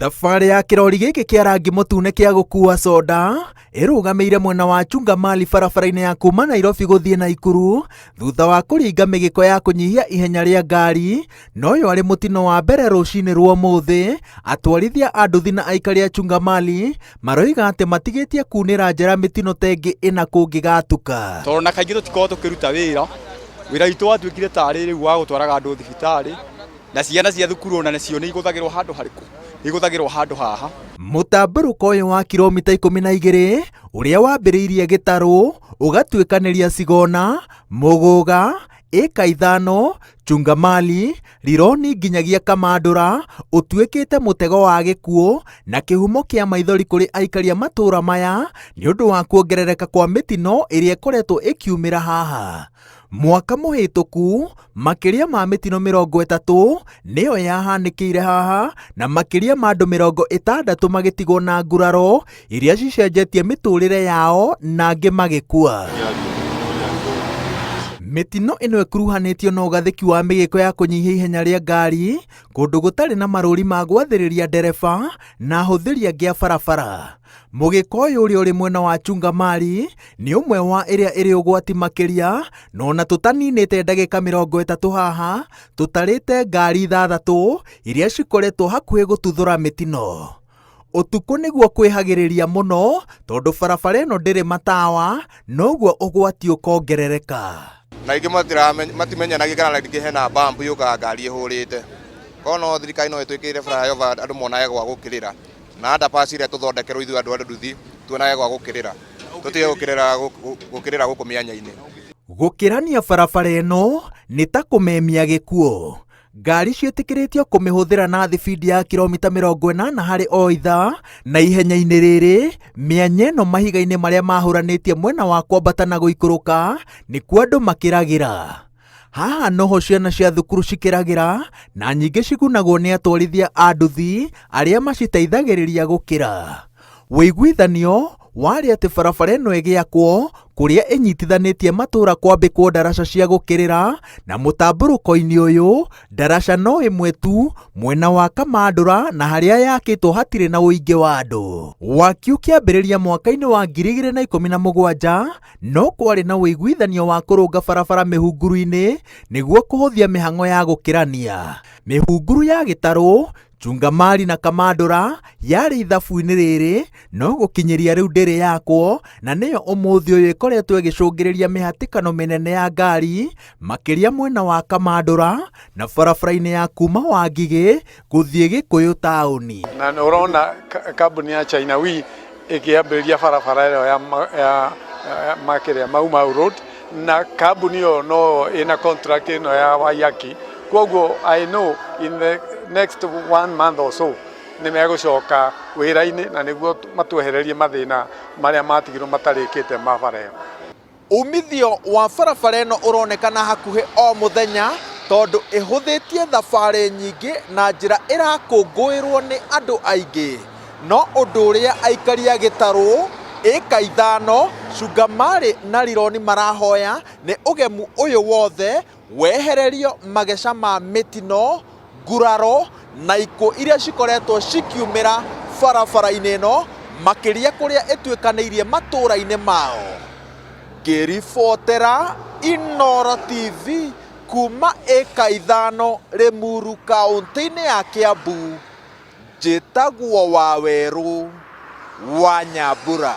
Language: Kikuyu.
Thabarĩ ya kĩrori gĩkĩ kĩa rangi mũtune kĩa gũkua soda ĩrũgamĩire mwena wa Chungamali barabara-inĩ ya kuma Nairobi gũthiĩ Naikuru thutha wa kũringa mĩgĩko ya kũnyihia ihenya rĩa ngari, na ũyũ arĩ mũtino wa mbere rũcinĩ rwa ũmũthĩ. Atwarithia a nduthi na aikari a Chungamali maroiga atĩ matigĩtie kunĩra njera mĩtino ta ĩngĩ ĩna kũngĩgatuka. Tondũ na kaingĩ tũtikoragwo tũkĩruta wĩra, wĩra witũ watuĩkire tarĩ rĩu wa gũtwaraga andũ thibitarĩ, na ciana cia thukuru ona nacio nĩ igũthagĩrwo handũ harĩkũ? Nĩ igũthagĩrwo handũ haha. Mũtambũrũko ũyũ wa kiromita 12 ũrĩa wambĩrĩirie Gĩtarũ ũgatuĩkanĩria Cigona, Mũgũga, Ĩka ithano, Chungamali, Rironi nginyagia Kamandũra ũtuĩkĩte mũtego wa gĩkuũ na kĩhumo kĩa maithori kũrĩ aikari a matũũra maya nĩ ũndũ wa kuongerereka kwa mĩtino ĩrĩa ĩkoretwo ĩkiumĩra haha. Mwaka mũhĩtũku, makĩria ma mĩtino 30 nĩyo yahanĩkĩire haha na makĩria ma andũ 60 magĩtigwo na nguraro iria cicenjetie mĩtũrĩre yao na angĩ magĩkua. Mĩtino ĩno ĩkuruhanĩtio na ũgathĩki wa mĩgĩko ya kũnyihia ihenya rĩa ngari kũndũ gũtarĩ na marũri ma gwathĩrĩria ndereba na ahũthĩri angĩ a barabara. Mũgĩko ũyũ ũrĩa ũrĩ mwena wa Chungamali nĩ ũmwe wa ĩrĩa ĩrĩ ũgwati makĩria, na ona tũtaninĩte ndagĩka 30 haha, tũtarĩte ngari ithathatũ iria cikoretwo hakuhĩ gũtuthũra mĩtino. Ũtukũ nĩguo kwĩhagĩrĩria mũno tondũ barabara ĩno ndĩrĩ matawa, noguo ũgwati ũkongerereka. Na aingĩ matimenyanagia kana rĩngĩ hena bump yũkaga ngari ĩhũrĩte. Korwo no thirikari no ĩtwĩkĩrĩre flyover andũ monage gwa gũkĩrĩra. Na underpass ĩrĩa tũthondekerwo ithuĩ andũ a nduthi tuonage gwa gũkĩrĩra. Tũtige gũkĩrĩra gũkũ mĩanya-inĩ. Gũkĩrania barabara ĩno nĩ ta kũmemia gĩkuũ. Ngari ciĩtĩkĩrĩtio kũmĩhũthĩra na thibindi ya kiromita 80 harĩ o ithaa, na ihenya-inĩ rĩrĩ, mĩanya ĩno mahiga-inĩ marĩa mahũranĩtie mwena wa kwambata na gũikũrũka nĩkuo andũ makĩragĩra. Haha noho ciana cia thukuru cikĩragĩra na nyingĩ cigunagwo nĩ atwarithia a nduthi arĩa maciteithagĩrĩria gũkĩra. Ũiguithanio warĩ atĩ barabara ĩno ĩgĩakwo kũrĩa ĩnyitithanĩtie matũũra kwambĩkwo ndaraca cia gũkĩrĩra na mũtambũrũko-inĩ ũyũ ndaraca no ĩmwe tu mwena wa Kamandũra na harĩa yakĩtwo hatirĩ na ũingĩ wa andũ. Waki ũkĩambĩrĩria mwaka-inĩ wa 2017 no kwarĩ na ũiguithanio wa kũrũnga barabara mĩhunguru-inĩ nĩguo kũhũthia mĩhang'o ya gũkĩrania. Mĩhunguru ya Gĩtarũ, Chungamali na Kamandũra yarĩ ithabu-inĩ rĩrĩ no gũkinyĩria rĩu ndĩrĩ yakwo na nĩyo ũmũthĩ ũyũ ĩkoretwo ĩgĩcũngĩrĩria mĩhatĩkano mĩnene ya ngari makĩria mwena wa Kamandũra na barabara-inĩ ya kuma Wangigĩ gũthiĩ Gĩkũyũ taũni. Na nĩ ũrona kambuni ya China We ĩkĩambĩrĩria barabara ĩyo ya, ya, ya makĩrĩa Mau Mau Road na kambuni ĩyo no ĩna contract ĩno ya Waiyaki koguo I know in the next one month or so nĩ megũcoka wĩra-inĩ na nĩguo matwehererie mathĩna marĩa matigirwo matarĩkĩte ma bara ĩyo. Umithio wa barabara ĩno ũronekana hakuhĩ o mũthenya tondũ ĩhũthĩtie thabarĩ nyingĩ na njĩra ĩrakũngũĩrwo nĩ andũ aingĩ. No ũndũ ũrĩa aikari a Gĩtarũ, Ĩka ithano, Cungamari na Rironi marahoya nĩ ũgemu ũyũ wothe wehererio mageca ma mĩtino, nguraro na ikuũ iria cikoretwo cikiumĩra barabara-inĩ ĩno, makĩria kũrĩa ĩtuĩkanĩirie matũũra-inĩ mao. Ngĩribotera Inooro TV kuma ĩka ithano Limuru kaũntĩ-inĩ ya Kiambu, njĩtagwo Wawerũ wa Nyambura.